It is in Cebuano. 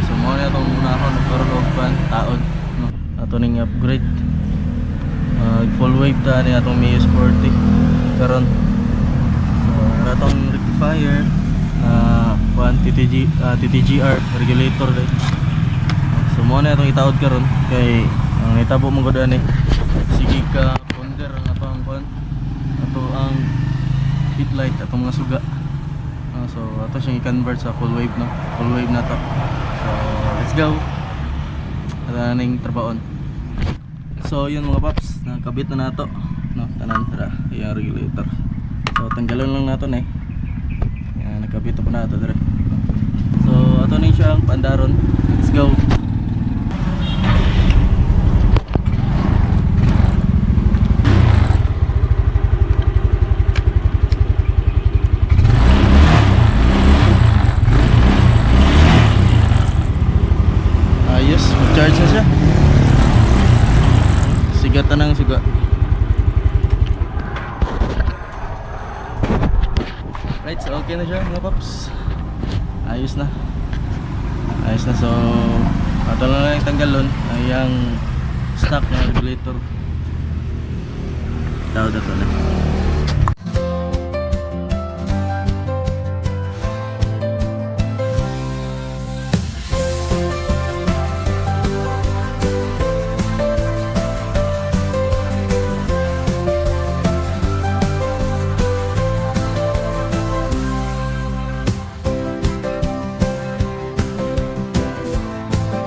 So mao na itong unahon nagkaroon og pan taod, no. Ato ning upgrade. Full wave ta ni atong Mio Sporty karon. So atong rectifier na kuan TTG, TTGR regulator day. So mao na atong itaod karon kay ang nitabo mo gud ani sige ka ponder ang ato ang kuan, ato ang headlight, atong mga suga. So ato siyang i-convert sa full wave, no. Full wave na to. So let's go. Ato na ning trabaon. So yun mga paps, nakabit na nato, no, tanan ra yung regulator. So tanggalon lang nato na eh. Yan, nakabit na po nato dire. So ato na siyang pandaron. Let's go. Ayos, mag-charge na siya. Siga tanang siga. Right, so okay na siya mga paps. Ayos na. Ayos na, so ato na lang yung tanggalon ay yung stock ng regulator. Tawag na to na.